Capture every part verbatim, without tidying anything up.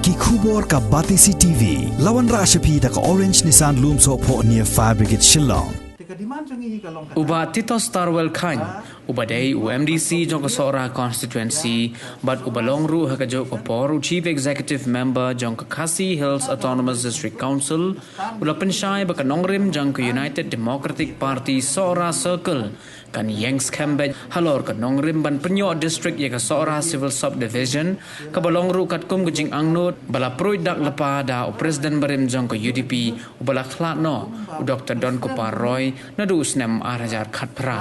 Ki khubor ka Batesi T V. La wanrah sha phi da ka Orange Nissan Lumsohphoh near Fire Brigade Shillong. Te ka demand jong ngi ka long kata. U Bah Titos Tarwel Chyne, uba dei u M D C jong ka Sohra constituency bad uba long ruh ha kajuh ka por u Chief Executive Member jong ka Khasi Hills Autonomous District Council, u la pynshai ba ka nongrim jong ka United Democratic Party Sohra Circle kan ïeng skhem beit halor ka nongrim ban pynïoh district ïa ka Sohra Civil Subdivision, kaba long ruh katkum ka jingangnud ba la pruid dak lypa da u President barim jong ka U D P, uba la khlad noh, u Doktor Donkupar Roy, naduh u snem ar hajar khatphra.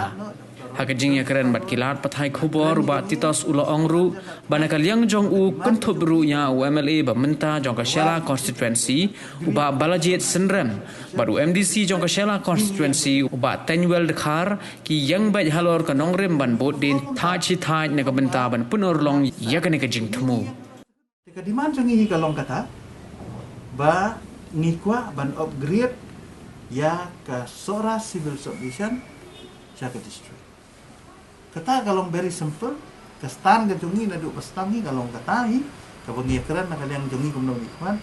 Ha ka jingïakren bad ki lad pathai khubor, u Bah Titos u la ong ruh ba na ka liang jong u kynthup ruh ïa u M L A ba mynta jong ka Shella constituency, u Bah Balajied Synrem, bad u M D C jong ka Shella constituency, u Bah Teiñwell Dkhar, ki ïeng beit halor ka nongrim ban bud dien thait shi thait na ka bynta ban pynurlong ïa kane ka jingthmu. Te ka demand jong ngi ka long kata ba ngi kwah ban upgrade ïa ka Sohra Civil Subdivision sha ka district. Kata ka long very simple. Ka stand ka jong ngi naduh ba sdang ngi ka long kata hi, kaba ngi ïakren na ka liang jong ngi kum u nongmihkhmat,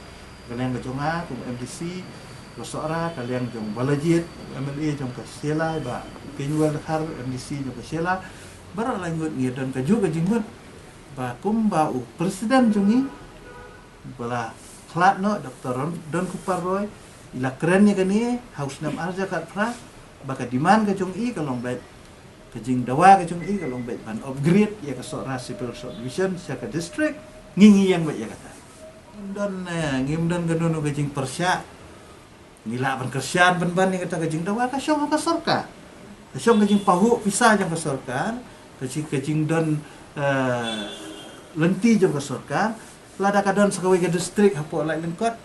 ka liang ka jong nga kum M D C ka Sohra, ka liang jong Balajied, M L A jong ka Shella, Bah Teiñwell Dkhar, M D C jong ka Shella. Baroh lai ngut ngi don kajuh ka jingmut ba kumba u President jong ngi ba la khlad noh, Doktor Ron-, Donkupar Roy, i la kren ïa kane ha u snem ar hajar khatphra, ba ka demand ka jong i ka long beit, ka jingdawa ka jong i ka long beit ban upgrade ïa ka Sohra Civil Subdivision sha ka district. Ngi, ngi ïeng beit ïa kata. Ngim don, eh, ngim don kano kano ka jingpyrshah. Ngi lah ban kyrshan pynban ïa kata ka jingdawa, ka shong ha ka sorkar. Ka shong ka jingpahuh pisa jong ka sorkar, ka jing, ka jingdon, eh, lynti jong ka sorkar. Lada ka don sa kawei ka district hapoh Laitlyngkot,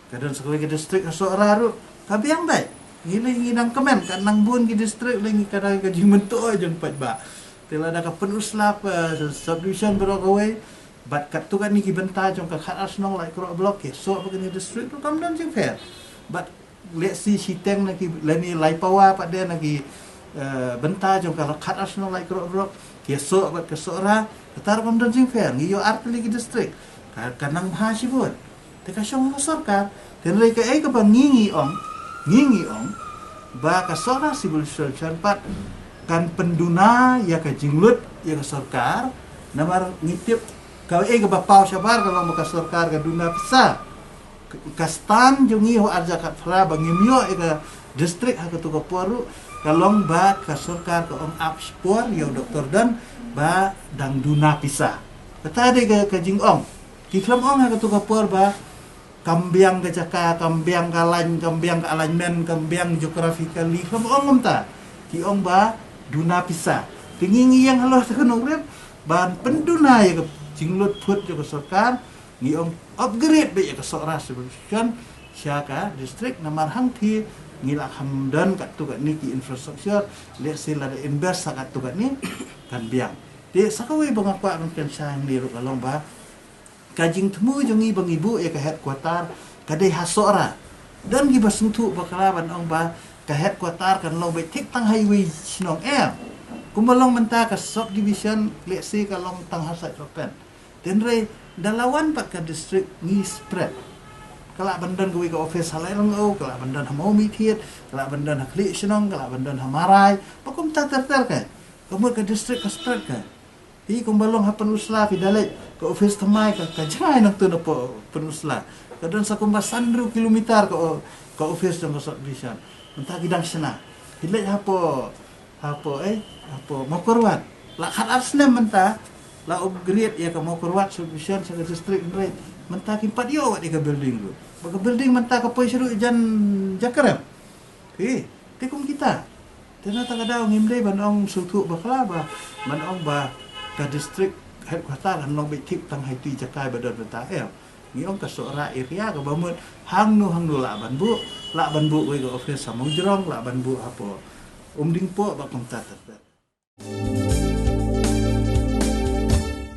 ka don sa kawei ka district ha Sohra ruh, ka biang beit. Ngi lei ngi nang kmen, ka nang bun ki district lei ngi ka dang ka jingmyntoi jong paidbah. Te lada ka pynusla, eh, subdivision baroh kawei, bad katto katne ki bynta jong ka khat ar shnong Laitkroh block, ki ïasoh bad kane ka district ruh kam don jingpher. Bad lehse shiteng na ki, lane lai pawa pat de na ki, eh, bynta jong ka khat ar shnong Laitkroh block, ki ïasoh bad ka Sohra, kata ruh kam don jingpher, ngi ïoh ar tylli ki district. Ka, ka nang bha shibun. Te ka shong ha ka sorkar. Te hynrei kaei kaba ngi ngi ong, ngi ngi ong ba ka Sohra Civil Subdivision pat kan pynduna ïa ka jinglut ïa ka sorkar, namar ngi tip kaei kaba paw shabar ka long ba ka sorkar ka duna pisa. Ka stand jong ngi ha u ar hajar khatphra ba ngim ïoh ïa ka district ha kato ka por ruh, ka long ba ka sorkar ka ong ap shipor ïa u Doktor Don ba dang duna pisa. Kata dei ka, ka jingong. Ki khlem ong ha kato ka por ba kam biang ka jaka, kam biang ka line, kam biang ka alignment, kam biang geographically, khlem ong kumta. Ki ong ba duna pisa. Te ngi ngi ïeng halor kata ka nongrim ban pynduna ïa ka jinglut phut jong ka sorkar. Ngi ong upgrade beit ïa ka Sohra Civil Subdivision sha ka district, namar hangtei ngi la kham don katto katne ki infrastructure, lehse lada invest sa katto katne kan biang. Te sa kawei ba nga kwah ban kren shai hangne ruh ka long ba ka jingthmu jong ngi ba ngi buh ïa ka headquarter ka dei ha Sohra. Don kiba sngewthuh bakla ban ong ba ka headquarter kan long beit thik tang ha iwei i shnong, em. Kumba long mynta ka subdivision, lehse ka long tang ha Saitphapen. Te hynrei da la wan pat ka district ngi spread. Ka lah ban don kawei ka office ha Lairyngew, ka lah ban don ha Mawmynthiat, ka lah ban don ha Khliehshnong, ka lah ban don ha Marai, ba kumta ter ter ka. Ka mut ka district ka spread ka. Te kumba long ha Pynursla phi da leit ka office thymmai ka, ka jngai nangta napoh Pynursla. Ka don sa kumba san hynriew kilometer ka o-, ka office jong ka subdivision. Mynta ki dang shna. Phi leit hapoh, hapoh, eh, hapoh Mawkyrwat. La khat ar snem mynta la upgrade ïa ka Mawkyrwat subdivision sha ka district, hynrei mynta kim pat ïoh wat ïa ka building ruh. Ba ka building mynta ka poi sha ruh jan jakrem. Phi, te kum kita. Te na kata ka daw ngim dei ban ong sngewthuh bakla ba, ban ong ba ka district headquarter kan long beit thik tang ha itu i jaka ba don mynta, em. Ngi ong ka Sohra area kaba mut hangno hangno lah ban buh, lah ban buh kawei ka office ha Mawjrong, lah ban buh hapoh Umdingpoh, ba kumta ter ter.